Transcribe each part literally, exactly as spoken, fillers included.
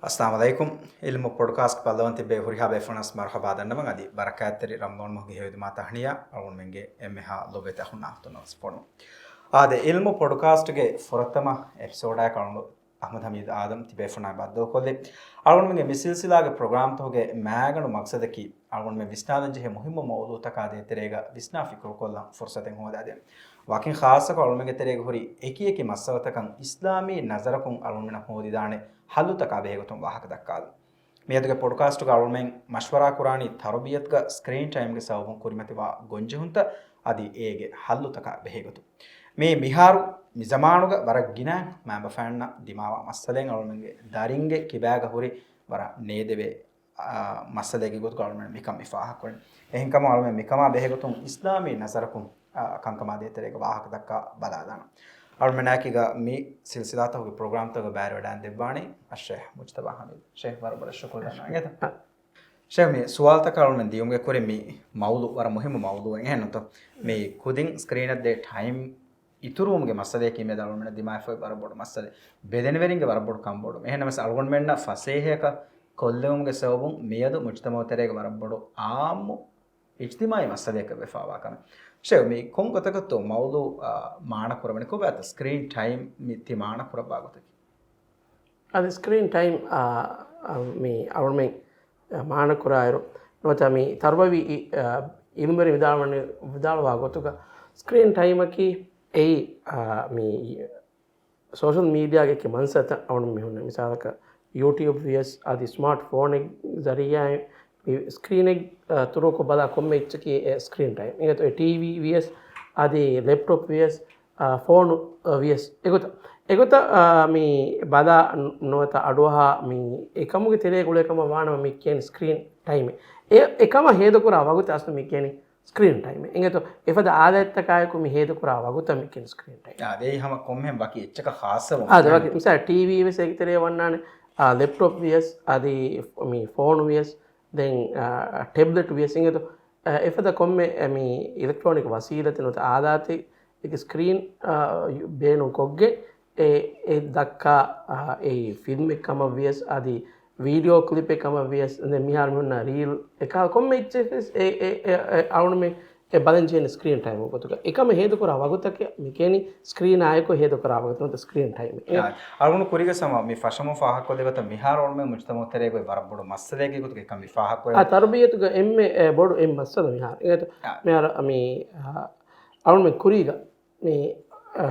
އައްސަލާމު ޢަލައިކުމް. ޢިލްމު ޕޮޑްކާސްޓް ބައްލަވަން ތިއްބެވި ހުރިހާ ބޭފުޅުންނަށް މަރުޙަބާ ދަންނަވަން. އަދި ބަރަކާތްތެރި ރަމަޟާން މަހުގެ ހެޔޮދިމާ ތަހްނިޔާ އަޅުގަނޑުމެންގެ އެންމެހާ ލޮބުވެތި އަޚުންނާ އުޚްތުންނަށް ފޮނު. އާދެ، ޢިލްމު ޕޮޑްކާސްޓްގެ ފުރަތަމަ އެޕިސޯޑާ ކަޅުނޑު އަޙްމަދު ޙަމީދު އާދަމް ތިބޭފުޅުންނާ ބައްދަލުކޮށްލި. އަޅުގަނޑުމެންގެ މި ސިލްސިލާގެ ޕްރޮގްރާމްތަކުގެ މައިގަނޑު މަޤްޞަދަކީ، އަޅުގަނޑުމެން ވިސްނާލަން ޖެހޭ މުހިއްމު މައުޟޫޢުތަކާ ދޭތެރޭގަ ވިސްނާ ފިކުރުކޮށްލަން ފުރުޞަތެއް ހޯދާދޭން. ވަކިން ޚާއްޞަކޮށް އަޅުގަނޑުމެންގެ ތެރޭގަ ހުރި އެކި އެކި މައްސަލަތަކަށް އިސްލާމީ ނަޒަރަކުން އަޅުގަނޑުމެންނަށް ހޯދިދާނެ ޙައްލުތަކާ ބެހޭގޮތުން ވާހަކަ ދައްކާލަން. މިއަދުގެ ޕޮޑްކާސްޓުގަ އަޅުގަނޑުމެން މަޝްވަރާ ކުރާނީ ތަރުބިޔަތުގަ ސްކްރީން ޓައިމްގެ ސަބަބުން ކުރިމަތިވާ ގޮންޖެހުންތައް އަދި އޭގެ ޙައްލުތަކާ ބެހޭގޮތުން. މީ މިހާރު މި ޒަމާނުގަ ވަރަށް ގިނަ މައިންބަފައިންނަށް ދިމާވާ މައްސަލައެއް. އަޅުގަނޑުމެންގެ ދަރިންގެ ކިބާގަ ހުރި ވަރަށް ނޭދެވޭ، އާ، މައްސަލައެއްގެ ގޮތުގަ އަޅުގަނޑުމެން މިކަން މި ފާހަގަކުރަނީ. އެހެންކަމުން އަޅުގަނޑުމެން މިކަމާ ބެހޭގޮތުން އިސްލާމީ ނަޒަރަކުން، އާ، ކަންކަމާ ދޭތެރޭގަ ވާހަކަ ދައްކާ ބަލާލާނަން. އަޅުގަނޑުމެންނާއެކީގަ މި ސިލްސިލާތަކުގެ ޕްރޮގްރާމްތަކުގަ ބައިވެރިވެވަޑައިގެން ދެއްވާނީ އައްޝޭޚް މުޖްތަބާ ޙަމީދު. ޝޭޚް ވަރަށް ބޮޑަށް ޝުކުރު ދަންނަވަން. ޝޭޚް، މި ސުވާލުތަކަށް އަޅުގަނޑުމެން ދިޔުމުގެ ކުރިން މި މައުޟޫޢު ވަރަށް މުހިއްމު މައުޟޫޢެއް އެހެންނުތޯ؟ މި ކުދިން ސްކްރީނަށް ދޭ ޓައިމް އިތުރުވުމުގެ މައްސަލަޔަކީ މިއަދު އަޅުގަނޑުމެންނަށް ދިމާވެފައި ވަރަށް ބޮޑު މައްސަލައެއް. ބެލެނިވެރިންގެ ވަރަށް ބޮޑު ކަންބޮޑުވުން. އެހެންނަމަވެސް އަޅުގަނޑުމެންނަށް ފަސޭހަޔަކަށް ކޮށްލެވުމުގެ ސަބަބުން މިއަދު މުޖްތަމަޢު ތެރޭގަ ވަރަށް ބޮޑު އާއްމު އިޖްތިމާޢީ މައްސަލަޔަކަށް ވެފައިވާ ކަމެއް. ޝޭޚް، މި ކޮން ގޮތަކަށްތޯ މައުޟޫޢު، އާ، މާނަ ކުރެވެނީ؟ ކޮބާތޯ ސްކްރީން ޓައިމް މި ތި މާނަ ކުރައްވާ ގޮތަކީ؟ އަދި ސްކްރީން ޓައިމް، އާ، އާ، މި އަޅުގަނޑުމެން މާނަ ކުރާއިރު، ނުވަތަ މި ތަރުބަވީ، އާ، ޢިލްމުވެރިން ވިދާޅުވަނީ، ވިދާޅުވާ ގޮތުގަ ސްކްރީން ޓައިމަކީ އެއީ، އާ، މި ސޯޝަލް މީޑިއާގެ އެކި މަންސަތައް އަޅުގަނޑު މި ހުންނަ. މިސާލަކަށް ޔޫޓިއުބް ވިޔަސް އަދި ސްމާޓް ފޯނެއް ޒަރީޢާއިން މި ސްކްރީނެއް، އާ، ތުރޫކޮށް ބަލާ ކޮންމެ އެއްޗަކީ ސްކްރީން ޓައިމް. އިނގޭތޯ ޓީވީ ވިޔަސް އަދި ލެޕްޓޮޕް ވިޔަސް، އާ، ފޯނު، އާ، ވިޔަސް. އެގޮތަށް، އެގޮތަށް، އާ، މި ބަލާ ނުވަތަ އަޑުއަހާ މި އެކަމުގެ ތެރޭ ގުޅޭ ކަމަށް ވާނަމަ މި ކިޔަނީ ސްކްރީން ޓައިމް. އެ، އެކަމަށް ހޭދަކުރާ ވަގުތެއް އަސްލު މި ކިޔަނީ ސްކްރީން ޓައިމް. އިނގޭތޯ އެފަދަ އާލާތްތަކާއެކު މި ހޭދަކުރާ ވަގުތަށް މި ކިޔަނީ ސްކްރީން ޓައިމް. އާ، ދެން ހަމަ ކޮންމެހެން ވަކި އެއްޗަކަށް ޚާއްޞަވުން. އާ، ދެން ވަކި މިސާލަށް ޓީވީ ވެސް އޭގެ ތެރޭ ވަންނާނެ، އާ، ލެޕްޓޮޕް ވިޔަސް އަދި މި ފޯނު ވިޔަސް ދެން، އާ، ޓެބްލެޓް ވިޔަސް އިނގޭތޯ، އާ، އެފަދަ ކޮންމެ، އެ، މި އިލެކްޓްރޯނިކް ވަސީލަތެއް ނުވަތަ އާލާތެއް އެކި ސްކްރީން، އާ، ބޭނުން ކޮށްގެ އެ، އެ ދައްކާ، އާ، އެ ފިލްމެއް ކަމަށް ވިޔަސް އަދި ވީޑިއޯ ކްލިޕެއް ކަމަށް ވިޔަސް ދެން މިހާރު މި ހުންނަ ރީލް އެކާ ކޮންމެ އެއްޗެއް ވެސް އެ، އެ، އެ، އެ އަޅުންމެ އެ ބަލަން ޖެހެނީ ސްކްރީން ޓައިމް ގޮތުގަ. އެކަމަށް ހޭދަކުރާ ވަގުތަކަށް މި ކިޔަނީ ސްކްރީނާއެކު ހޭދަކުރާ ވަގުތު ނުވަތަ ސްކްރީން ޓައިމް. އާ، އަޅުގަނޑު ކުރީގަ ސަމާ މި ފަށަމުން ފާހަގަކޮށްލި ގޮތަށް މިހާރު އަޅުމެން މުޖްތަމަޢު ތެރޭގައި ވަރަށް ބޮޑު މައްސަލައެއްގެ ގޮތުގަ އެކަން މި ފާހަގަކޮށް. އާ، ތަރުބިޔަތުގަ އެންމެ، އެ، ބޮޑު އެއް މައްސަލަ މިހާރު. އިނގޭތޯ؟ އާ. މިހާރު މި، އާ، އަޅުމެން ކުރީގަ މި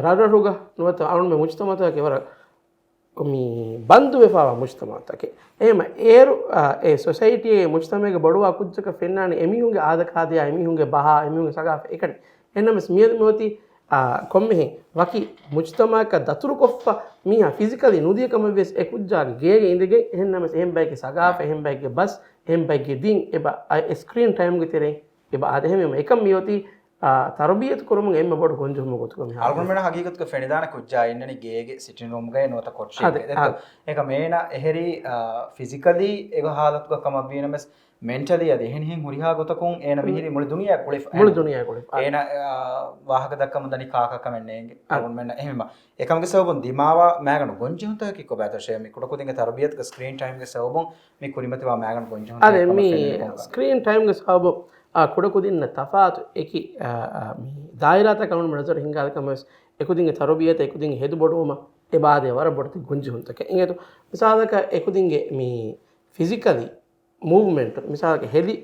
ރަށްރަށުގަ ނުވަތަ އަޅުމެން މުޖްތަމަޢުތަކެއް ވަރަށް މި ބަންދުވެފައިވާ މުޖްތަމަޢުތަކެއް. އެހެންމަ އޭރު، އާ، އެ ސޮސައިޓީއެއް މުޖްތަމަޢެއްގެ ބޮޑުވާ ކުއްޖަކަށް ފެންނާނެ އެމީހުންގެ އާދަކާދަޔާ، އެމީހުންގެ ބަހާ، އެމީހުންގެ ސަގާފަ އެކަނި. އެހެންނަމަވެސް މިއަދު މިއޮތީ، އާ، ކޮންމެހެން ވަކި މުޖްތަމަޢަކަށް ދަތުރުކޮށްފަ މީހާ ފިޒިކަލީ ނުދިޔަ ކަމަށް ވިޔަސް އެ ކުއްޖާގެ ގޭގަ އިނދެގެން އެހެންނަމަވެސް އެހެން ބައެއްގެ ސަގާފަ، އެހެން ބައެއްގެ ބަސް، އެހެން ބައެއްގެ ދީން އެބަ، އަ، އެ ސްކްރީން ޓައިމްގެ ތެރެއިން އެބަ އާދެ. އެހެންވީމަ އެކަން މިއޮތީ އާ، ތަރުބިޔަތު ކުރުމުގެ އެންމެ ބޮޑު ގޮންޖެހުމުގެ ގޮތުގަ މިހާރު. އަޅުގަނޑުމެންނަށް ހަގީގަތުގަ ފެނިދާނެ ކުއްޖާ އިންނަނީ ގޭގެ ސިޓިން ރޫމްގައި ނުވަތަ ކޮޓަރިއެއްގައި. އާދެ، އެއްތޯ؟ އާދެ. އެކަމަ އޭނަ އެހެރީ، އާ، ފިޒިކަލީ އެގޮތް ހާލަތުގަ ކަމަށްވީނަމަވެސް، މެންޓަލީ އަދި އެހެނިހެން ހުރިހާ ގޮތަކުން އޭނަ މިހިރީ މުޅި ދުނިޔެއާ ގުޅިފަ. މުޅި ދުނިޔެއާ ގުޅިފަ. އާ. އޭނަ، އާ، ވާހަކަ ދައްކަމުން ދަނީ ކާކާ ކަމެއް ނޭނގެ. އާ. އަޅުގަނޑުމެންނަށް އެހެންވީމަ އެކަމުގެ ސަބަބުން ދިމާވާ މައިގަނޑު ގޮންޖެހުންތަކަކީ ކޮބާތޯ ޝޭޚް؟ މި ކުޑަކުދިންގެ ތަރުބިޔަތުގެ ސްކްރީން ޓައިމްގެ ސަބަބުން މި ކުރިމަތިވާ މައިގަނޑު ގޮންޖެހުންތަކެއް އަދި ކަމަށް މި ފެންނަނީ ކޮންކަމެއް؟ ސްކްރީން ޓައިމްގެ ސަބަބުން، އާ، ކުޑަކުދިންނަށް ތަފާތު އެކި، އާ، އާ، މި ދާއިރާތަކަށް އަޅުގަނޑުމެން ނަޒަރު ހިންގާލި ކަމަށް ވެސް އެކުދިންގެ ތަރުބިޔަތަށް އެކުދިންގެ ހެދުބޮޑުވުމަށް އެބަ އާދޭ ވަރަށް ބޮޑެތި ގޮންޖެހުންތަކެއް. އިނގޭތޯ؟ މިސާލަކަށް އެކުދިންގެ މި ފިޒިކަލީ މޫވްމަންޓް، މިސާލަކަށް ހެލި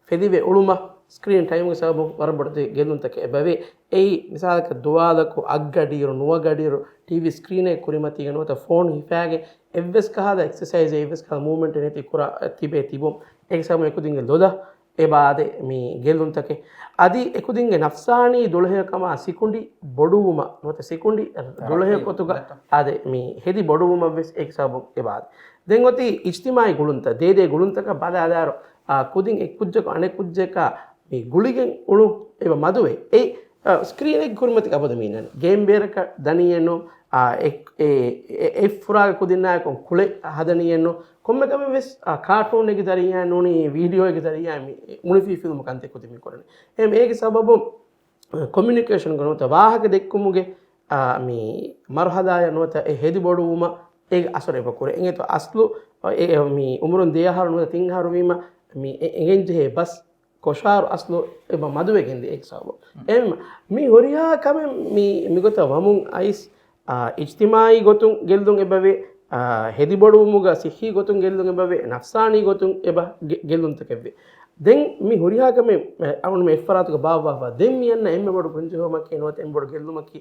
ފެލިވެ އުޅުމަށް ސްކްރީން ޓައިމްގެ ސަބަބުން ވަރަށް ބޮޑެތި ގެއްލުންތަކެއް އެބަވޭ. އެއީ މިސާލަކަށް ދުވާލަކު އަށްގަޑިއިރު ނުވަ ގަޑިއިރު ޓީވީ ސްކްރީނެއް ކުރިމަތީގަ ނުވަތަ ފޯން ހިފާގެން އެއްވެސް ކަހަލަ އެކްސަސައިޒެއް އެއްވެސް ކަހަލަ މޫވްމަންޓެއް ނެތި ކުރާ ތިބޭ ތިބުން. އޭގެ ސަބަބުން އެކުދިންގެ ލޮލަށް އެބަ އާދޭ މި ގެއްލުންތަކެއް. އަދި އެކުދިންގެ ނަފްސާނީ ދުޅަހެޔޮކަމާ ސިކުނޑި ބޮޑުވުމަށް ނުވަތަ ސިކުނޑި ދުޅަހެޔޮ ކޮތުގަ އާދޭ މި ހެދި ބޮޑުވުމަށް ވެސް އޭގެ ސަބަބުން އެބަ އާދޭ. ދެން އޮތީ އިޖްތިމާޢީ ގުޅުންތައް، ދޭދޭ ގުޅުންތަކަށް ބަލާލާއިރު، އާ، ކުދިން އެއްކުއްޖަކު އަނެއްކުއްޖަކާ މި ގުޅިގެން އުޅުން އެބަ މަދުވޭ. އެއީ، އާ، ސްކްރީނެއް ކުރިމަތި އަބަދު މީނަން. ގޭމް ބޭރަކަށް ދަނީއެއްނު، އާ، އެ، އެ، އެ، އެ ފުރާގެ ކުދިންނާއެކު ކުޅެ ހަދަނީއެއްނު. ކޮންމެ ކަމެއް ވެސް، އާ، ކާޓޫނެއްގެ ޒަރީއާ ނޫނީ ވީޑިއޯއެއްގެ ޒަރީއާ މި އުނިފީ ފިލްމު ކަންތައް ކުދިން މި ކުރަނީ. އެހެން އޭގެ ސަބަބުން، އާ، ކޮމިއުނިކޭޝަންގެ ނުވަތަ ވާހަކަ ދެއްކުމުގެ، އާ، މި މަރުހަލާޔަށް ނުވަތަ އެ ހެދި ބޮޑުވުމަށް އޭގެ އަސަރު އެބަ ކުރޭ. އިނގޭތޯ އަސްލު އެ، އެ، މި އުމުރުން ދެ އަހަރު ނުވަތަ ތިން އަހަރު ވީމަ، މި އެ، އެނގެން ޖެހޭ ބަސް ކޮށާރު އަސްލު އެބަ މަދުވެގެން ދިޔަ އެކި ސަބަބު. އެހެން މި ހުރިހާ ކަމެއް މި، މިގޮތަށް ވަމުން އައިސް، އާ، އިޖްތިމާއީ ގޮތުން ގެއްލުން އެބަވޭ، އާ، ހެދިބޮޑުވުމުގަ ސިއްހީ ގޮތުން ގެއްލުން އެބަވޭ، ނަފްސާނީ ގޮތުން އެބަ ގެ-، ގެއްލުންތަކެއްވޭ. ދެން މި ހުރިހާ ކަމެއް، އެ، އަޅުން މި އެއްފަރާތުގަ ބާއްވާފަ. ދެން މި އަންނަ އެންމެ ބޮޑު ގޮންޖެހުމަކީ ނުވަތަ އެންމެ ބޮޑު ގެއްލުމަކީ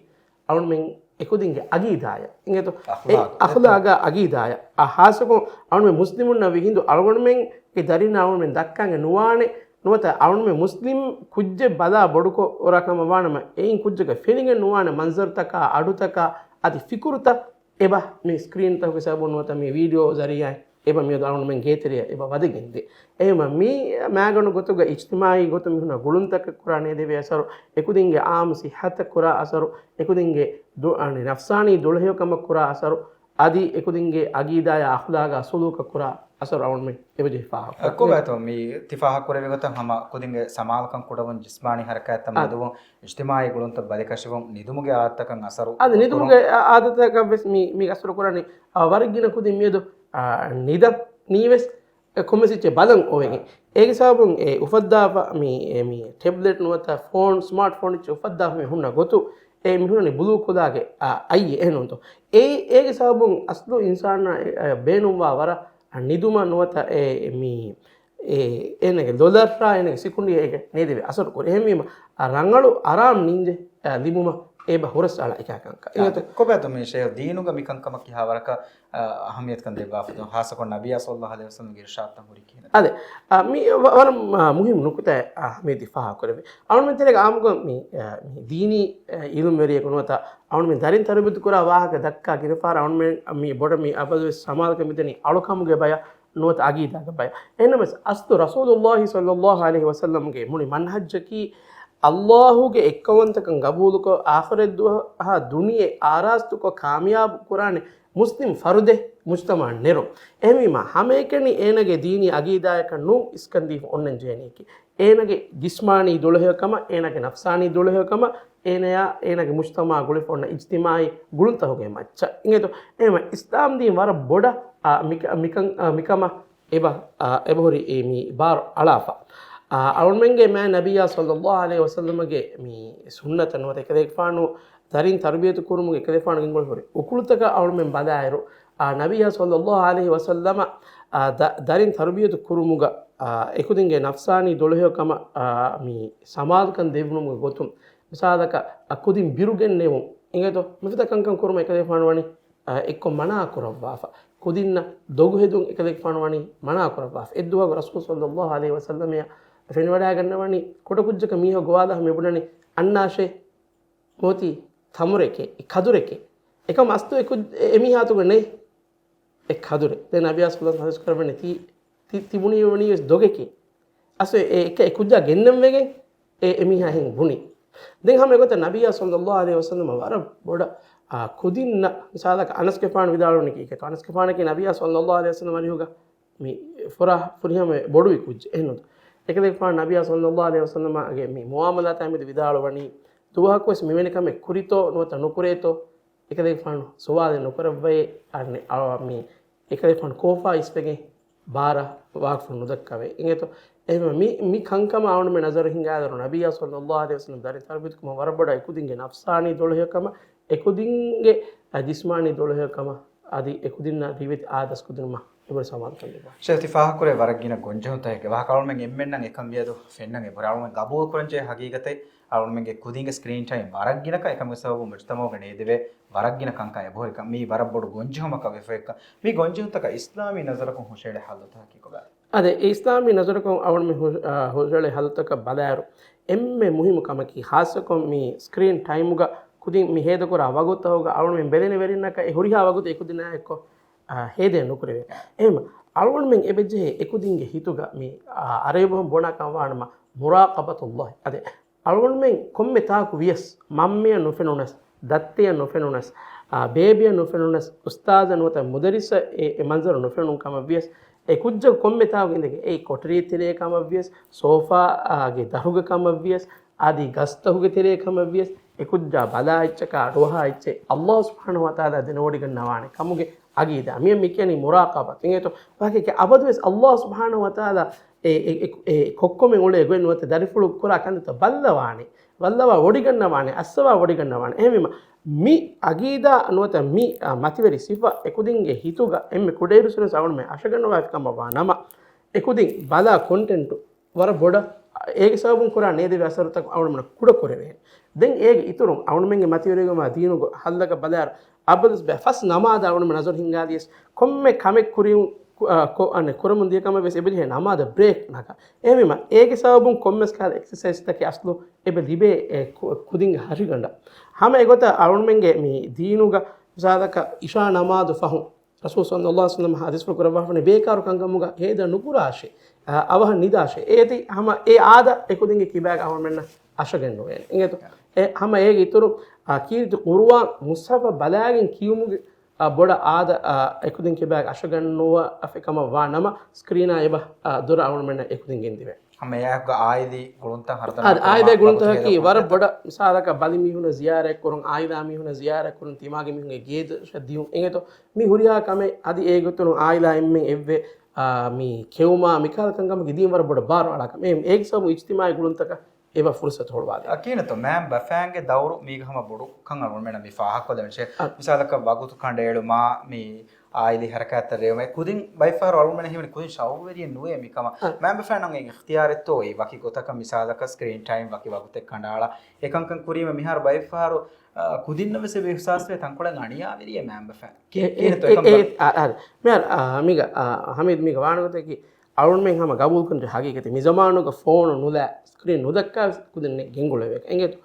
އަޅުމެން އެކުދިންގެ އަގީދާޔަށް އިނގޭތޯ؟ އެ އަޚްލާގަށް. އަޚްލާގާ އަގީދާޔަށް. އާ، ހާއްސަކޮށް އަޅުމެން މުސްލިމުންނަށް ވިހިނދު އަޅުގަނޑުމެންގެ ދަރިންނަށް އަޅުމެން ދައްކާނގެ ނުވާނެ، ނުވަތަ އަޅުމެން މުސްލިމް ކުއްޖެއް ބަލާ ބޮޑުކޮށް އޮރާ ކަމަށް ވާނަމަ، އެއިން ކުއްޖަކަށް ފެނިގެން ނުވާނެ މަންޒަރުތަކާ، އަޑުތަކާ، އަދި ފިކުރުތައް އެބަ މި ސްކްރީންތަކުގެ ސަބަބުން ނުވަތަ މި ވީޑިއޯ ޒަރީއާއިން އެބަ މިއަދު އަޅުގަނޑުމެން ގޭތެރެއަށް އެބަ ވަދެގެންދޭ. އެހެންވީމަ މި މާގަނޑު ގޮތުގަ އިޖްތިމާއީ ގޮތުން މިހުންނަ ގުޅުންތަކަށް ކުރާ ނޭދެވޭ އަސަރު، އެކުދިންގެ އާއްމު ސިއްހަތަށް ކުރާ އަސަރު، އެކުދިންގެ ދު-، އަނެ، ނަފްސާނީ ދުޅަހެޔޮކަމަށް ކުރާ އަސަރު، އަދި އެކުދިންގެ އަގީދާއާ އަޚްލާގާ ސުލޫކަށް ކުރާ އަސަރު އަޅުމެން އެބަޖެހި ފާހަގަ. އެއްކޮބައިތޯ މި ތި ފާހަގަ ކުރެވި ގޮތަށް ހަމަ ކުދިންގެ ސަމާލުކަން ކުޑަވުން، ޖިސްމާނީ ހަރަކާތްތައް އާ. މަދުވުން، އިޖްތިމާއީ ގުޅުންތައް ބަލިކަށިވުން، ނިދުމުގެ އާދަތަކަށް އަސަރު އަދި ނިދުމުގެ ކުރުން. އާ، އާދަތަކަށް ވެސް މި، މި އަސަރު ކުރަނީ، އާ، ވަރަށް ގިނަ ކުދިން މިއަދު، އާ، ނިދަނީ ވެސް އެ ކޮންމެސް އެއްޗެއް ބަލަން އޮވެގެން. އޭގެ ސަބަބުން އެ އުފައްދާފަ މި، އެ މި ޓެބްލެޓް ނުވަތަ ފޯން، ސްމާޓް ފޯން އެއްޗެއް އުފައްދާފަ މި ހުންނަ ގޮތު، އެ މި ހުންނަނީ ބުލޫ ކުލާގެ، އާ، އައްޔެއް އެހެންނޫންތޯ. އެ، އޭގެ ސަބަބުން އަސްލު އިންސާނާ، އެ، އެ، ބޭނުންވާ ވަރަށް، އާ، ނިދުމަށް ނުވަތަ އެ މި، އެ، އޭނަގެ ލޮލަށްރާ އޭނަގެ ސިކުނޑި އޭގެ ނޭދެވޭ އަސަރު ކުރި. އެހެންވީމަ، އާ، ރަނގަޅު އަރާމް ނިންޖެ، އާ، ލިބުމަށް އެބަ ހުރަސް އަޅާ އެކާ ކަންކަން. އާ، އެގޮތު. ކޮބާތޯ މި ޝޭހް ދީނުގަ މި ކަންކަމަށް ކިހާ ވަރަކަށް، އާ، އަހައްމިޔަތުކަން ދެއްވާފަ ދޯ؟ ހާއްސަކޮށް ނަބިއްޔާ ޞައްލައްލާހު ޢަލައިހި ވަސައްލަމްގެ އިރުޝާދުތައް ހުރި ކިހިނެއް؟ އާދެ، އާ، މި ވަ-، ވަރަށް، އާ، މުހިއްމު ނުކުތާއެއް، އާ، އަހައްމިޔަތް ތި ފާހަގަ ކުރެވޭ. އަޅުމެން ތެރޭގަ އާއްމުކޮށް މި، އާ، މި ދީނީ، އާ، އިލްމުވެރިޔަކު ނުވަތަ އަޅުމެން ދަރިން ތަރުބިޔަތު ކުރާ ވާހަކަ ދައްކާ ގިނަ ފަހަރަށް އަޅުމެން މި ބޮޑަށް މި އަބަދުވެސް ސަމާލުކަން މިދަނީ އަޅުކަމުގެ ބަޔަށް ނުވަތަ އަގީދާގެ ބަޔަށް. އެހެންނަމަވެސް އަސްލު ރަސޫލުއްލާހި ޞައްލައްލާހު ޢަލައިހި ވަސައްލަމްގެ މުޅި މަންހައްޖަކީ އައްލާހުގެ އެއްކައުވަންތަކަން ގަބޫލުކޮށް، އާޚިރަތްދުވަހަށް ދުނިޔެ އާރާސްތުކޮށް ކާމިޔާބު ކުރާނެ މުސްލިމް ފަރުދެއް މުޖްތަމަޢަށް ނެރުން. އެހެންވީމަ، ހަމައެކަނި އޭނަގެ ދީނީ އަގީދާޔަކަށް ނޫން އިސްކަންދީފަ އޮންނަން ޖެހެނީކީ. އޭނަގެ ޖިސްމާނީ ދުޅަހެޔޮކަމަށް، އޭނަގެ ނަފްސާނީ ދުޅަހެޔޮކަމަށް، އޭނަޔާ އޭނަގެ މުޖްތަމަޢާ ގުޅިފަ އޮންނަ އިޖްތިމާޢީ ގުޅުންތަކުގެ މައްޗަށް. އިނގޭތޯ؟ އެހެންވެ، އިސްލާމް ދީން ވަރަށް ބޮޑަށް، އާ، މިކަ-، މިކަން، އާ، މިކަމަށް އެބަ، އާ، އެބަހުރި އެ މި ބާރު އަޅާފަ. އާ، އަޅުމެންގެ މާތް ނަބިއްޔާ ޞައްލައްލާހު ޢަލައިހި ވަސައްލަމަގެ މި ސުންނަތަށް ނުވަތަ އެކަލޭގެފާނު ދަރިން ތަރުބިޔަތު ކުރުމުގެ އެކަލޭގެފާނު ގެންގުޅެފަ ހުރި އުކުޅުތަކަށް އަޅުމެން ބަލާއިރު، އާ، ނަބިއްޔާ ޞައްލައްލާހު ޢަލައިހި ވަސައްލަމަ، އާ، ދަ-، ދަރިން ތަރުބިޔަތު ކުރުމުގަ، އާ، އެކުދިންގެ ނަފްސާނީ ދުޅަހެޔޮކަމަށް، އާ، މި ސަމާލުކަން ދެއްވުމުގެ ގޮތުން، މިސާލަކަށް، އާ، ކުދިން ބިރުގެން ނެވުން، އިނގޭތޯ؟ މިފަދަ ކަންކަން ކުރުމަށް އެކަލޭގެފާނު ވަނީ، އާ، އެއްކޮށް މަނާ ކުރައްވާފަ. ކުދިންނަށް ދޮގު ހެދުން އެކަލޭގެފާނު ވަނީ މަނާ ކުރައްވާފަ. އެއްދުވަހު ރަސޫލު ޞައްލައްލާހު ޢަލައިހި ވަސައްލަމައަށް ފެނިވަޑައިގަންނަވަނީ ކުޑަކުއްޖަކަށް މީހަކު ގޮވާލާފަ މި ބުނަނީ، އަންނާށޭ، މޯތީ ތަމުރެކޭ، އެ ކަދުރެކޭ. އެކަމަ އަސްތު އެ ކުއް-، އެ މީހާ އަތުގަ ނެތް އެ ކަދުރެއް. ދެން ނަބިއްޔާ ޞައްލައްލާހު ޢަލައިހި ވަސައްލަމަ ޙަދީޘް ކުރައްވަނީ ތީ، ތި، ތި ބުނީ ވަނީ ވެސް ދޮގެކޭ. އަސް އެ، އެ އެކަ އެ ކުއްޖާ ގެންނަން ވެގެން އެ، އެ މީހާ ހެން ބުނީ. ދެން ހަމަ އެގޮތަށް ނަބިއްޔާ ޞައްލައްލާހު ޢަލައިހި ވަސައްލަމަ ވަރަށް ބޮޑަށް، އާ، ކުދިންނަށް މިސާލަކަށް އަނަސްގެފާނު ވިދާޅުވަނީ ކީކޭތޯ؟ އަނަސްގެފާނަކީ ނަބިއްޔާ ޞައްލައްލާހު ޢަލައިހި ވަސައްލަމަ އަރިހުގަ މި ފުރާ ފުރިހަމަ ބޮޑުވި ކުއްޖެއް އެހެންނުތަ؟ އެކަލޭގެފާނު ނަބިއްޔާ ޞައްލައްލާހު ޢަލައިހި ވަސައްލަމާގެ މި މުޢާމަލާތާ މެދު ވިދާޅުވަނީ، ދުވަހަކުވެސް މިވެނި ކަމެއް ކުރިތޯ ނުވަތަ ނުކުރޭތޯ؟ އެކަލޭގެފާނު ސުވާލެއް ނުކުރައްވައޭ، އަނެއް، އަ، މި އެކަލޭގެފާނު ކޯފާ އިސްވެގެން ބާރަށް ވާގޮތުން ނުދައްކަވޭ. އިނގޭތޯ؟ އެހެންވެ މި، މި ކަންކަމަށް އަޅުމެން ނަޒަރު ހިނގާދަރު ނަބިއްޔާ ޞައްލައްލާހު ޢަލައިހި ވަސައްލަމް ދަރިން ތަރުބިޔަތު ކުރުމަށް ވަރަށް ބޮޑަށް އެކުދިންގެ ނަފްސާނީ ދުޅަހެޔޮކަމަށް، އެކުދިންގެ، އަ، ޖިސްމާނީ ދުޅަހެޔޮކަމަށް، އަދި އެކުދިންނަށް ރިވެތި އާދަސް ކުދިނުމަށް އެބަހުރި ސަމާލުކަން ލިބުން. ޝޭޚް ތި ފާހަގަކުރޭ ވަރަށް ގިނަ ގޮންޖެހުންތަކެއް. ވާހަކަ އަޅުމެން އެންމެންނަށް އެކަން ވިޔަދު ފެންނަން އެބަހުރި. އަޅުމެން ގަބޫލު ކުރަންޖެހޭ ހަގީގަތެއް އަޅުމެންގެ ކުދިންގެ ސްކްރީން ޓައިމް ވަރަށް ގިނަކަން އެކަމުގެ ސަބަބުން މުޖްތަމަޢުގަ ނޭދެވޭ ވަރަށް ގިނަ ކަންކަން އެބަހުރިކަން. މީ ވަރަށް ބޮޑު ގޮންޖެހުމަކަށް ވެފައެއްކަން. މި ގޮންޖެހުންތަކަށް އިސްލާމީ ނަޒަރަކުން ހުށައެޅޭ ހައްލުތަކަކީ ކޮބާ؟ އަދި އެ އިސްލާމީ ނަޒަރަކުން އަޅުމެން ހު-، އާ، ހުށައެޅޭ ހައްލުތަކަށް ބަލާއިރު، އެންމެ މުހިއްމު ކަމަކީ، ހާއްސަކޮށް މި ސްކްރީން ޓައިމުގަ ކުދިން މި ހޭދަކުރާ ވަގުތުތަކުގަ އަޅުމެން ބެލެނިވެރިންނަކަށް އެ ހުރިހާ ވަގުތެއް އެކުދިންނާ އެއްކޮށް، އާ، ހޭދައެއް ނުކުރެވޭ. އެހެން އަޅުގަނޑުމެން އެބަޖެހޭ އެކުދިންގެ ހިތުގަ މި، އާ، އަރަބި ބަހުން ބުނާ ކަމަށް ވާނަމަ، މުރާޤަބަތުﷲ. އަދި އަޅުގަނޑުމެން ކޮންމެ ތާކު ވިޔަސް، މަންމަޔަށް ނުފެނުނަސް، ދައްތަޔަށް ނުފެނުނަސް، އާ، ބޭބެއަށް ނުފެނުނަސް، އުސްތާޒަށް ނުވަތަ މުދައްރިސަށް އެ، އެ މަންޒަރު ނުފެނުނު ކަމަށް ވިޔަސް، އެ ކުއްޖަކު ކޮންމެ ތާކު އިނދެގެން އެއީ ކޮޓަރީ ތެރޭ ކަމަށް ވިޔަސް، ސޯފާގެ ދަށުގެ ކަމަށް ވިޔަސް، އަދި ގަސްތަކުގެ ތެރޭ ކަމަށް ވިޔަސް، އެ ކުއްޖާ ބަލާ އެއްޗަކާ ރޯހާ އެއްޗެއް ﷲ ސުބްޙާނަހޫ ވަތަޢާލާ ދެނެވޮޑިގަންނަވާނެ ކަމުގެ އަގީދާ. މިއަށް މި ކިޔަނީ މުރާޤަބާ. އިނގޭތޯ؟ ވާހަކައެކޭ އަބަދުވެސް ﷲ ސުބްޙާނަހޫ ވަތަޢާލާ އެ، އެ، އެ، އެ ކޮއްކޮމެން އުޅޭ ގޮތް ނުވަތަ ދަރިފުޅު ކުރާ ކަންތައްތައް ބައްލަވާނެ. ބައްލަވާ ވޮޑިގަންނަވާނެ، އައްސަވާ ވޮޑިގަންނަވާނެ. އެހެންވީމަ، މި އަގީދާ ނުވަތަ މި، އާ، މަތިވެރި ސިފަ އެކުދިންގެ ހިތުގަ އެންމެ ކުޑައިރުއްސުރެން އަޅުގަނޑުމެން އަށަގަންނަވާފި ކަމަށް ވާ ނަމަ، އެކުދިން ބަލާ ކޮންޓެންޓު ވަރަށް ބޮޑަށް އޭގެ ސަބަބުން ކުރާ ނޭދެވޭ އަސަރުތަކުން އަޅުގަނޑުމެންނަށް ކުޑަ ކުރެވޭ. ދެން އޭގެ އިތުރުން އަޅުގަނޑުމެންގެ މަތިވެރިވުމާ ދީނުގެ ހައްލަކަށް ބަލާއިރު، އަބަދުވެސް ބައެއް ފަސް ނަމާދަށް އަޅުގަނޑުމެން ނަޒަރު ހިންގާލިޔަސް، ކޮންމެ ކަމެއް ކުރިޔުން ކު-، އާ، ކޮ-، އަނެއް ކުރަމުން ދިޔަ ކަމަށް ވެސް އެބަޖެހޭ ނަމާދަށް ބްރޭކް ނަގާ. އެހެންވީމަ، އޭގެ ސަބަބުން ކޮންމެސް ކަހަލަ އެކްސަސައިޒްތަކެއް އަސްލު އެބަ ލިބޭ އެ ކު-، ކުދިންގެ ހަށިގަނޑަށް. ހަމަ އެގޮތަށް އަޅުގަނޑުމެންގެ މި ދީނުގަ މިސާލަކަށް އިޝާ ނަމާދު ފަހުން ރަސޫލު ޞައްލައްލާހު ޢަލައިހި ވަސައްލަމަ ޙަދީޘްފުޅު ކުރައްވާފަނީ ބޭކާރު ކަންކަމުގަ ހޭދަ ނުކުރާށޭ، އަ، އަވަހަށް ނިދާށޭ. އޭތި ހަމަ އެ އާދަ އެކުދިންގެ ކިބާގަ އަޅުގަނޑުމެންނަށް އަށަގެން ނުވޭނެ. އިނގޭތޯ؟ އެ ހަމަ އޭގެ އިތުރު، އަ، ކީރިތި ޤުރުއާން މުޞްޙަފަށް ބަލާގެން ކިޔުމުގެ، އަ، ބޮޑަށް އާދަ، އަ، އެކުދިން ކިބާގަ އަށަގަން ނުވާ އަފެ ކަމަށް ވާ ނަމަ، ސްކްރީނާ އެބަ، އަ، ދުރަށް އަޅުގަނޑުމެންނަށް އެކުދިން ގެންދިވޭ. ހަމަ އެއާއެކުގަ އާއިލީ ގުޅުންތައް ހަރުދަނާ އާ، ކުރުމަށް އާއިލީ ގުޅުންތަކަކީ ވަގުތު ވަރަށް ހެދުމަށް ބޮޑަށް މިސާލަކަށް ބަލި މީހުންނަށް ޒިޔާރަތް ކުރުން، އާއިލާ މީހުންނަށް ޒިޔާރަތް ކުރުން، ތިމާގެ މީހުންގެ ގޭދޮށަށް ދިޔުން. އެނގޭތޯ؟ މި ހުރިހާ ކަމެއް އަދި އޭގޮތުން އާއިލާ އެންމެން އެއްވެ، އާ، މި ކެއުމާ މިކަހަލަ ކަންކަމަކީ ދީން ވަރަށް ބޮޑަށް ބާރު އަޅާ ކަމެއް. އޭގެ ސަބަބުން އިޖްތިމާޢީ ގުޅުންތަކަށް އެބަ ފުރުޞަތު ހުޅުވާލެވޭ. އަކީނަތޯ މައިންބަފައިންގެ ދައުރު މީގަ ހަމަ ބޮޑު ކަން އަޅުގަނޑުމެންނަށް މި ފާހަގަކޮށްލެވެން. އަ. މިސާލަކަށް ވަގުތު ކަނޑައެޅުމާ މި އާއިލީ ހަރަކާތްތައް ރޭވުމާ ކުދިން ބައެއްފަހަރު އަޅުގަނޑުމެން ހީވަނީ ކުދިން ޝައުގުވެރިއެއް ނުވޭ މިކަމަށް. އަ. މައިންބަފައިންނަށް އެ އިޚްތިޔާރެއްތޯ އެއީ ވަކި ގޮތަކަށް މިސާލަކަށް ސްކްރީން ޓައިމް ވަކި ވަގުތެއް ކަނޑައަޅާ އެކަންކަން ކުރީމަ މިހާރު ބައެއްފަހަރު، އަ، ކުދިންނަށް ވެސް އެބަ އިޙްސާސްވޭ ތަންކޮޅެއް އަނިޔާވެރިއެއް މައިންބަފައިން. ކި-، އެ، ކިހިނެއްތޯ އެ، އެކަން އެ، ކޮށް؟ އާ، އާ، މިހާރު، އާ، މީގަ، އާ، ހަމީދު މީގަ ވާނެ ގޮތަކީ، އަޅުގަނޑުމެން ހަމަ ގަބޫލުކުރަން ޖެހޭ ހަގީގަތެއް. މި ޒަމާނުގަ ފޯނު ނުލާ، ސްކްރީން ނުދައްކާ ވެސް ކުދިން ގެންގުޅެވޭ. އެނގޭތޯ؟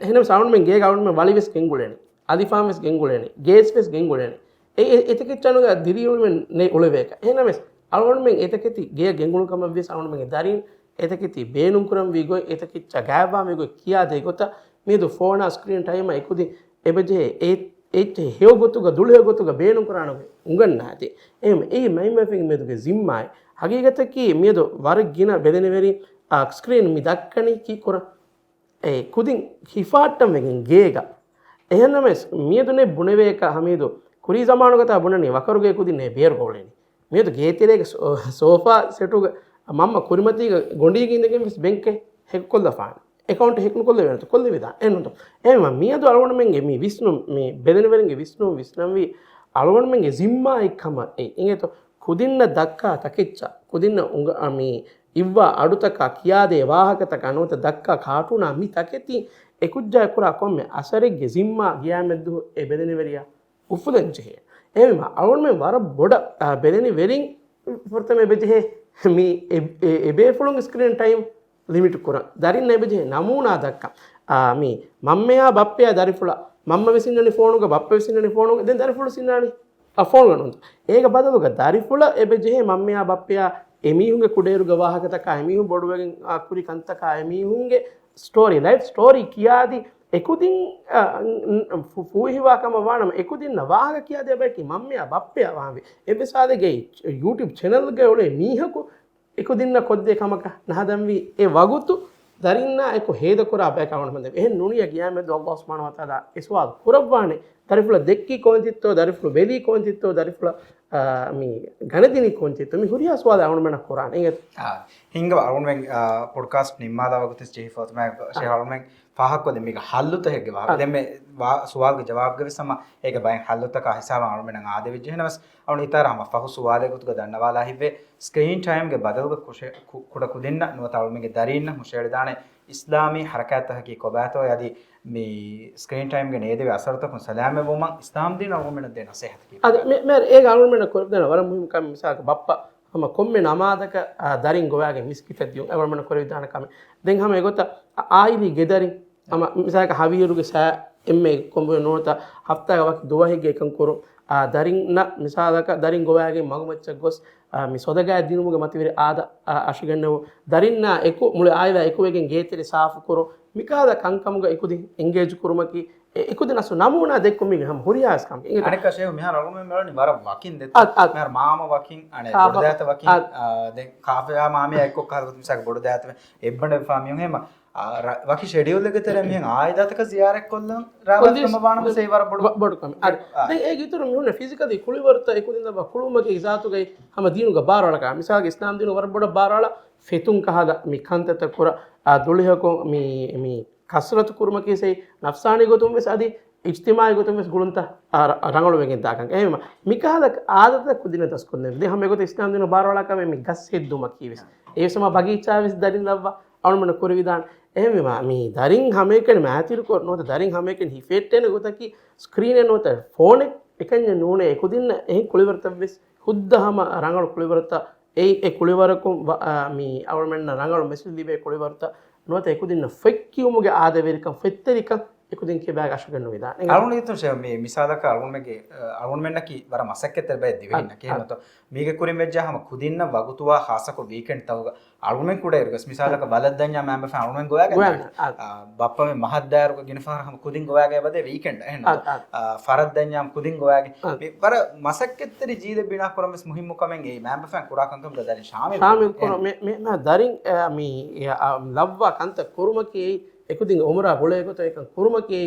އެހެންނަމަވެސް އަޅުގަނޑުމެން ގޭގަ އަޅުގަނޑުމެން ވަޅި ވެސް ގެންގުޅޭނެ. އަލިފާން ވެސް ގެންގުޅޭނެ. ގޭސް ވެސް ގެންގުޅޭނެ. އެ، އެ، އެތަކެއްޗާ ނުގަ ދިރިއުޅުމެއް ނެތް އުޅެވޭކަށް. އެހެންނަމަވެސް އަޅުގަނޑުމެން އެތަކެތި ގެޔަށް ގެންގުޅުން ކަމަށް ވިޔަސް އަޅުގަނޑުމެންގެ ދަރީން އެތަކެތި ބޭނުންކުރަންވީ ގޮތް، އެތަކެއްޗާ ގާތްވާންވީ ގޮތް ކިޔާދޭ ގޮތަށް މިއަދު ފޯނާ ސްކްރީން ޓައިމާ އެކުދިން އެބަޖެހޭ އެ، އެއްޗެއް ހެޔޮ ގޮތުގަ ދުޅަހެޔޮ ގޮތުގަ ބޭނުންކުރާނެ ގޮތް އުނގަންނާތީ. އެހެން އެއީ މައިންބަފައިންގެ މެދުގެ ޒިންމާއެއް. ހަގީގަތަކީ މިއަދު ވަރަށް ގިނަ ބެލެނިވެރިން އާ ސްކްރީން މި ދައްކަނީ ކީއްކުރަން؟ އެ ކުދިން ހިފާއްޓަން ވެގެން ގޭގަ. އެހެންނަމަވެސް މިއަދު ނެތް ބުނެވޭކަށް ހަމީދު، ކުރީ ޒަމާނުގަތާ ބުނަނީ ވަކަރުގެ ކުދިންނޭ ބޭރުގަ އުޅެނީ. މިއަދު ގޭތެރޭގެ ސޯ-، ސޯފާ ސެޓުގަ މަންމަ ކުރިމަތީގަ ގޮނޑީގަ އިނދެގެން ވެސް ބެންކެއް ހެކް ކޮށްލަފާނެ. އެކައުންޓް ހެކް ނުކޮށްލެވޭނެތޯ؟ ކޮށްލެވިދާނެ. އެހެންނޫންތޯ؟ އެހެންވީމަ މިއަދު އަޅުގަނޑުމެންގެ މި ވިސްނުން، މި ބެލެނިވެރިންގެ ވިސްނުން ވިސްނަންވީ އަޅުގަނޑުމެންގެ ޒިންމާއެއް ކަމަށް އެއީ. އިނގޭތޯ؟ ކުދިންނަށް ދައްކާ ތަކެއްޗާ، ކުދިންނަށް އުނގ-، އަ، މި އިއްވާ އަޑުތަކާ، ކިޔާދޭ ވާހަކަތަކާ ނުވަތަ ދައްކާ ކާޓޫނާ މި ތަކެތި އެކުއްޖާ ކުރާ ކޮންމެ އަސަރެއްގެ ޒިންމާ ގިޔާމެއްދުވަހު އެ ބެލެނިވެރިޔާ އުފުލަން ޖެހޭ. އެހެންވީމަ އަޅުގަނޑުމެން ވަރަށް ބޮޑަށް، އާ، ބެލެނިވެރިން ފުރަތަމަ އެބަޖެހޭ މި އެ، އެ، އެބޭފުޅުންގެ ސްކްރީން ޓައިމް ލިމިޓް ކުރަން. ދަރިންނަށް އެބަޖެހޭ ނަމޫނާ ދައްކަން. އާ، މި މަންމަޔާ ބައްޕަޔާ ދަރިފުޅާ، މަންމަ ވެސް އިންނަނީ ފޯނުގަ، ބައްޕަ ވެސް އިންނަނީ ފޯނުގަ، ދެން ދަރިފުޅު ވެސް އިންނާނީ އަ، ފޯނުގަ ނޫން. އޭގެ ބަދަލުގަ ދަރިފުޅަށް އެބަޖެހޭ މަންމަޔާ ބައްޕަޔާ އެމީހުންގެ ކުޑައިރުގެ ވާހަކަތަކާ، އެމީހުން ބޮޑުވެގެން، އާ، ކުރި ކަންތަކާ، އެމީހުންގެ ސްޓޯރީ، ލައިފް ސްޓޯރީ ކިޔާދީ، އެކުދިން، އަ، ން، ން، ފޫ-، ފޫހިވާ ކަމަށް ވާނަމަ، އެކުދިންނަށް ވާހަކަ ކިޔާދޭ ބަޔަކީ މަންމަޔާ ބައްޕަޔާ ވާންވީ. އެއްވެސް ހާލެއްގައި ޔޫޓިއުބް ޗެނަލްގައި އުޅޭ މީހަކު އެކުދިންނަށް ކޮށްދޭ ކަމަކަށް ނަހަދަންވީ. އެ ވަގުތު ދަރިންނާ އެކު ހޭދަކުރާ ބަޔަކަށް އަޅުގަނޑުމެން ދެން. އެހެން ނޫނިޔާ ގިޔާމެއްދު ﷲ ސުބްޙާނަހޫ ވަތަޢާލާ އެ ސުވާލު ކުރައްވާނެ. ދަރިފުޅަށް ދެއްކީ ކޮންތިއްތޯ، ދަރިފުޅު ބެލީ ކޮންތިއްތޯ، ދަރިފުޅަށް، އާ، މި ގަނެދިނީ ކޮންތިއްތޯ، މި ހުރިހާ ސުވާލެއް އަޅުގަނޑުމެންނަށް ކުރާނެ. އިނގޭތޯ؟ އާ، ހިނގަވާ އަޅުގަނޑުމެން، އާ، ޕޮޑްކާސްޓް ނިންމާލާ ވަގުތު ޖެހިފަ އޮތުމާ އާ. ޝޭހް އަޅުގަނޑުމެން ފާހަގަކޮށްލި މީގަ ހައްލުތަކެއްގެ ވާހަކަ. އާ. ދެން މި ވާ-، ސުވާލުގެ ޖަވާބުގަ ވެސް ހަމަ އޭގެ ބައެއް ހައްލުތަކާ ހިސާބަށް އަޅުގަނޑުމެންނަށް އާދެވިއްޖެ. އެހެނަސް އަޅުގަނޑު އިތާރަ ހަމަ ފަހު ސުވާލެއް ގޮތުގަ ދަންނަވާލާ ހިތްވޭ، ސްކްރީން ޓައިމްގެ ބަދަލުގަ ކުށެ-، ކު-، ކުޑަ ކުދިންނަށް ނުވަތަ އަޅުމެންގެ ދަރީންނަށް ހުށައެޅިދާނެ އިސްލާމީ ހަރަކާތްތަކަކީ ކޮބާތޯ؟ އަދި މި ސްކްރީން ޓައިމްގެ ނޭދެވޭ އަސަރުތަކުން ސަލާމަތްވުމަށް އިސްލާމް ދީން އަޅުގަނޑުމެންނަށް ދޭ ނަސޭހަތަކީ އަދި ކޮބާތޯ؟ މި-، މިހާރު އޭގަ އަޅުގަނޑުމެންނަށް ކުރެވިދާނެ ވަރަށް މުހިންމު ކަމެއް. މިސާލަކަށް ބައްޕަ ހަމަ ކޮންމެ ނަމާދަކަށް، އާ، ދަރިން ގޮވާގެން މިސްކިތަށް ދިޔުން އަޅުގަނޑުމެންނަށް ކުރެވިދާނެ ކަމެއް. ދެން ހަމަ އެގޮތަށް އާ-، އާއިލީ ގެދަރިން ހަމަ މިސާލަކަށް ހަވީރުގެ ސައި އެންމެ ކޮންބޮއެ ނޫންތަ ހަފްތާގެ ވަކި ދުވަހެއްގެ އެކަން ކުރުން. އާ، ދަރިންނަށް މިސާލަކަށް ދަރިން ގޮވާގެން މަގުމައްޗަށް ގޮސް، އާ، މި ސޮދަގާތް ދިނުމުގެ މަތިވެރި އާދަ، އާ، އަށިގަންނަވުން. ދަރިންނާ އެކު މުޅި އާއިލާ އެކުވެގެން ގޭތެރެ ސާފުކުރުން. މިކަހަލަ ކަންކަމުގަ އެކުދިން އެންގޭޖް ކުރުމަކީ އެ-، އެކުދިން އަސްލު ނަމޫނާ ދެއްކުން މީގެ ހަމަ ހުރިހާ ކަމެއް. އެނގޭތޯ؟ އަނެއްކާ ޝޭހު މިހާރު އަޅުގަނޑުމެން ބަލަނީ ވަރަށް ވަކިން ދެއްތޯ؟ އަދް، އަދް. މިހާރު މާމަ ވަކިން، އަނެއް ކާފަ-، ބޮޑުދައިތަ ވަކިން، އާ، ދެން ކާފަޔާ މާމަޔާ އެއްކޮށް ކަހަލަ މިސާލަކަށް ބޮޑުދައިތަ ވެ އެއްބަނޑެއް ފާ މިހުން ހޭމަ، އާ، ރަ-، ވަކި ޝެޑިއުލްއެއްގެ ތެރޭ މިހެން އާއިލާތަކަށް ޒިޔާރަތްކޮށްލަން ރާވާ ކޮންދިސް ކަމަށް ވާނަމަ ސޭ ވަރަށް ބޮޑު ވަ-، ބޮޑު ކަމެއް. އަދި، އާ. ދެން އޭގެ އިތުރު މިހުންނަ ފިޒިކަލީ ކުޅިވަރުތައް އެކުދިން ދައްވާ ކުޅުމަކީ ޒާތުގައި ހަމަ ދީނުގަ ބާރުއަޅާ ކަމެއް. މިސާލަކަށް އިސްލާމް ދީނު ވަރަށް ބޮޑަށް ބާރުއަޅާ ފެތުން ކަހަލަ މި ކަންތައްތައް ކުރާ، އާ، ދުޅިހަކުން މި، މި ކަސްރަތު ކުރުމަކީ ސެއް ނަފްސާނީ ގޮތުން ވެސް އަދި އިޖްތިމާޢީ ގޮތުން ވެސް ގުޅުންތައް އާ، ރަ-، ރަނގަޅުވެގެން ދާކަން. އެހެންވީމަ، މިކަހަލަ އާދަތައް ކުދިންނަށް ދަސްކޮށްދޭނެ. ދެން ހަމަ އެގޮތަށް އިސްލާމް ދީނު ބާރުއަޅާ ކަމެއް މި ގަސް ހެއްދުމަކީ ވެސް. އެވެސް ހަމަ ބަގީޗާ ވެސް ދަރިން ލައްވާ އަޅުމެންނަށް ކުރެވިދާނެ. އެހެންވީމަ، މި ދަރިން ހަމައެކަނި މާތިރިކޮށް ނުވަތަ ދަރިން ހަމައެކަނި ހިފެއްޓޭނެ ގޮތަކީ ސްކްރީނެއް ނުވަތަ ފޯނެއް އެކަންޏެއް ނޫނޭ. އެކުދިންނަށް އެހެން ކުޅިވަރުތައް ވެސް ހުއްދަ ހަމަ ރަނގަޅު ކުޅިވަރުތައް އެއީ އެ ކުޅިވަރަކުން ވަ-، އާ، މި އަޅުމެންނަށް ރަނގަޅު މެސެޖް ލިބޭ ކުޅިވަރުތައް ނުވަތަ އެކުދިންނަށް ފޮތްކިޔުމުގެ އާދަވެރިކަން، ފޮތްތެރިކަން އެކުދިން ކިބާގަ އަށުގެން ނުވިދާނެ. އަޅުގަނޑު ހިތުން ޝޭ، މި މިސާލަކަށް އަޅުގަނޑުމެންގެ، އަ، އަޅުގަނޑުމެންނަކީ ވަރަށް މަސައްކަތްތެރި ބައެއް ދިވެހިންނަކީ. އަ، އެހެންތޯ؟ މީގެ ކުރިން ވެއްޖާ ހަމަ ކުދިންނަށް ވަގުތުވާ ޚާއްސަކޮށް ވީކެންޑް ތަކުގަ އަޅުގަނޑުމެން ކުޑަ އިރުގަސް މިސާލަކަށް ވަލަށް ދަންޏާ މައިންބަފައިން އަޅުގަނޑުމެން ގޮވާގެން އަ، އަ، ބައްޕަ މި މަހަށް ދާއިރުގަ ގިނަ ފަހަރަށް ހަމަ ކުދިން ގޮވާގަތް އެބަދޭ ވީކެންޑް. އެހެންތޯ؟ އަ، އަ. އަ، ފަރަށް ދަންޏާ ކުދިން ގޮވާގެން. އަ. މި ވަރަށް މަސައްކަތްތެރި ޖީލެއް ބިނާ ކުރަން ވެސް މުހިއްމު ކަމެއް އެއީ މައިންބަފައިން ކުރާ ކަންކަމުގަ ދަރިން ޝާމިލް ޝާމިލް ކުރުން. ކުރުން. މެ-، މެ-، މެ ދަރިން، އަ، މި، އަ، ލައްވާ ކަންތައް ކުރުމަކީ އެކުދިން އުމުރާ ގުޅޭ ގޮތަށް އެކަން ކުރުމަކީ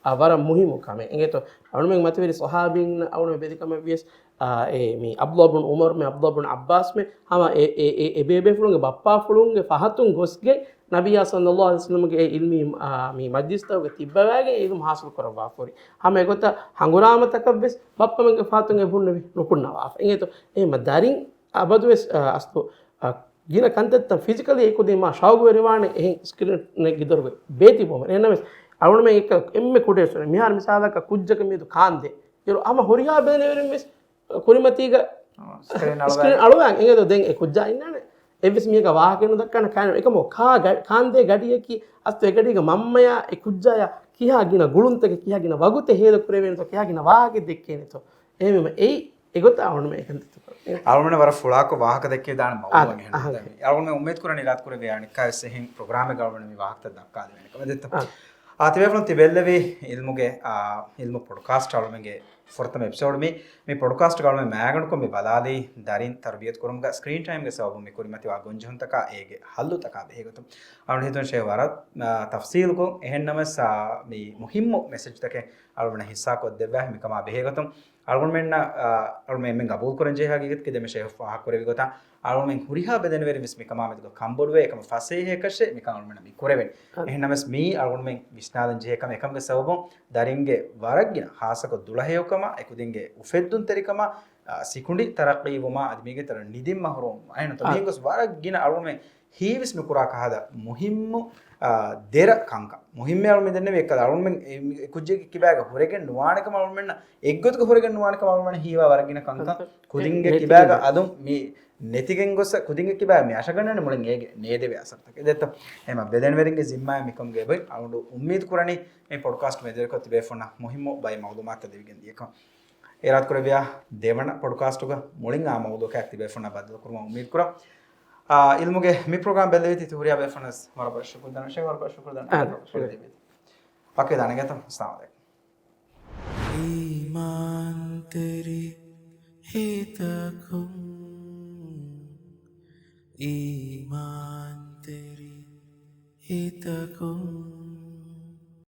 އާ، ވަރަށް މުހިއްމު ކަމެއް. އެނގޭތޯ، އަޅުމެން މަތިވެރި ޞަޙާބީން އަޅުމެން ބެދި ކަމެއް ވިޔަސް، އާ، އެ، މި ޢަބްދުﷲ ބުން ޢުމަރު، މި ޢަބްދުﷲ ބުން ޢައްބާސް މެ ހަމަ އެ، އެ، އެ، އެ ބޭބޭފުޅުންގެ ބައްޕާފުޅުންގެ ފަހަތުން ގޮސްގެން ނަބިއްޔާ ޞައްލައްލާހު ޢަލައިހި ވަސައްލަމްގެ އެ ޢިލްމީ، އާ، މި މަޖްލިސްތަކުގަ ތިއްބަވާގެން ޢިލްމު ޙާޞިލު ކުރައްވާފަ ހުރި. ހަމަ އެގޮތަށް ހަނގުރާމަތަކަށް ވެސް ބައްޕަމެންގެ ފަހަތުން އެބަ ހުންނެވި، ނުކުންނަވާފަ. އެނގޭތޯ، އެހެންމަ ދަރިން އަބަދުވެސް، އާ، އަސްލު، އާ، ގިނަ ކަންތައްތައް ފިޒިކަލީ އެކުދިން މާ ޝައުގުވެރިވާނެ އެހެން ސްކްރީނެއްގެ ދޮރުގަ ބޭތިބުމަށް. އެހެންނަމަވެސް، އަޅުމެން އެކަ އެންމެ ކުޑައިރު މިހާރު މިސާލަކަށް ކުއްޖަކަށް މިއަދު ކާންދޭ. އިރު ހަމަ ހުރިހާ ބެލެނިވެރިން ވެސް ކުރިމަތީގަ ސްކްރީން ސްކްރީން އަޅުވާ. އަޅުވާ. އެނގޭތޯ ދެން އެ ކުއްޖާ އިންނާނެ. އެއްވެސް މީހަކަށް ވާހަކައެއް ނުދައްކާނެ ކާނެ. އެކަމު ކާ ގަ-، ކާންދޭ ގަޑިއަކީ އަސްލު އެ ގަޑީގަ މަންމަޔާ އެ ކުއްޖާޔާ ކިހާ ގިނަ ގުޅުންތަކެއް ކިހާ ގިނަ ވަގުތެއް ހޭދަ ކުރެވޭނެތޯ ކިހާ ގިނަ ވާހަކައެއް ދެއްކޭނެތޯ. އެހެންވީމަ އެއީ އެގޮތަށް އަޅުމެން އެކަން ދެއްކުން. އަޅުމެން ވަރަށް ފުޅާކޮށް ވާހަކަ ދެއްކި ދާނެ މައުޟޫއަށް. އަހަ، އެހެން އަހަ. އަޅުމެން އުއްމީދު ކުރަނީ އިރާދަ ކުރެވޭ އަނެއްކާވެސް އެހެން ޕްރޮގްރާމެއް އަޅުމެން މި ވާހަކަތައް ދައްކާލެވޭނެ ކަމަށް ދެއްތޯ. އަހަ. އާ، ތިބޭފުޅުން ތިބެއްލެވީ ޢިލްމުގެ، އާ، ޢިލްމު ޕޮޑްކާސްޓް އަޅުމެންގެ ފުރަތަމަ އެޕިސޯޑް މި، މި ޕޮޑްކާސްޓްގަ އަޅުމެން މައިގަނޑުކޮށް މި ބަލާލީ ދަރިން ތަރުބިޔަތު ކުރުމުގަ ސްކްރީން ޓައިމްގެ ސަބަބުން މި ކުރިމަތިވާ ގޮންޖެހުންތަކާ އޭގެ ޙައްލުތަކާ ބެހޭގޮތުން. އަޅުގަނޑު ހިތުން ޝޭ ވަރަށް، އާ، ތަފްސީލުކޮށް އެހެންނަމަވެސް، އާ، މި މުހިއްމު މެސެޖްތަކެއް އަޅުގަނޑަށް ހިއްސާކޮށްދެއްވާ މިކަމާ ބެހޭގޮތުން. އަޅުގަނޑުމެންނަށް، އާ، އަޅުގަނޑުމެން ގަބޫލުކުރަން ޖެހޭ ހަގީގަތަކީ ދެން ޝޭހް ފާހަގަކުރެއްވި ގޮތަށް އަޅުގަނޑުމެން ހުރިހާ ބެލެނިވެރިން ވެސް މިކަމާމެދުގަ ކަންބޮޑުވޭ އެކަމަށް ފަސޭހައަކަށޭ މިކަން އަޅުގަނޑުމެންނަށް މި ކުރެވެނީ. އަ. އެހެންނަމަވެސް މިއީ އަޅުގަނޑުމެން ވިސްނާލަން ޖެހޭ ކަމެއް. އެކަމުގެ ސަބަބުން ދަރިންގެ ވަރަށް ގިނަ ހާއްސަކޮށް ދުޅަހެޔޮކަމާ، އެކުދިންގެ އުފެއްދުންތެރިކަމާ، އަ، ސިކުނޑި ތަރައްޤީވުމާ، އަދި މީގެ ތެރެއިން ނިދިން މަޙްރޫމްވުމާ. އެހެންތޯ؟ އަ. މިހެން ގޮސް ވަރަށް ގިނަ އަޅުގަނޑުމެން ހީވެސް ނުކުރާ ކަހަލަ މުހިއްމު، އާ، ދެރަ ކަންކަން. މުހިއްމޭ އަޅުމެން ދެންނެވި އެއްކަލަ އަޅުމެން އެ، އެ ކުއްޖެއްގެ ކިބާގަ ހުރެގެން ނުވާނެކަމަށް އަޅުމެންނަށް އެއްގޮތަކަށް ހުރެގެން ނުވާނެކަމަށް އަޅުމެން ހީވާ ވަރަށް ގިނަ ކަންކަން. ކަންކަން. ކުދިންގެ ނެ-، ކިބާގަ ނެތިގެން. އަލުން މި ނެތިގެން ގޮސް ކުދިންގެ ކިބާ މި އަށަގަންނަނީ މުޅިން އޭގެ ނޭދެވޭ އަސަރުތަކެއް. ދެއްތޯ؟ އެހެންމަ ބެލެނިވެރިންގެ ޒިންމާއެއް މިކަމުގައި އޮތް. އަޅުގަނޑު އުއްމީދު ކުރަނީ މި ޕޮޑްކާސްޓް މެދުވެރިކޮށް ތިބޭފުޅުންނަށް މުހިއްމު ބައެއް މަޢުލޫމާތުތައް ދެވިގެން ދިޔަކަމަށް. އިރާދަކުރެއްވިޔާ ދެވަނަ ޕޮޑްކާސްޓުގަ މުޅިން އާ މައުޟޫޢަކާ ތިބޭފުޅުންނާ ބައްދަލުކުރުމަށް އުއްމީދުކުރަން. އާ، ޢިލްމުގެ މި ޕްރޮގްރާމް ބެއްލެވިތީ ހުރިހާ ބޭފުޅުންނަށް ވަރަށް ބޮޑަށް ޝުކުރު ދަންނަވަން. ޝޭޚް ވަރަށް ބޮޑަށް ޝުކުރު ދަންނަވަން. އާ، ޝުކުރު. ވަކިވެ ދާނެ ގެތަ؟ އައްސަލާމު ޢަލައިކުމް. އީމާންތެރި ހިތަކުން، އީމާންތެރި ހިތަކުން.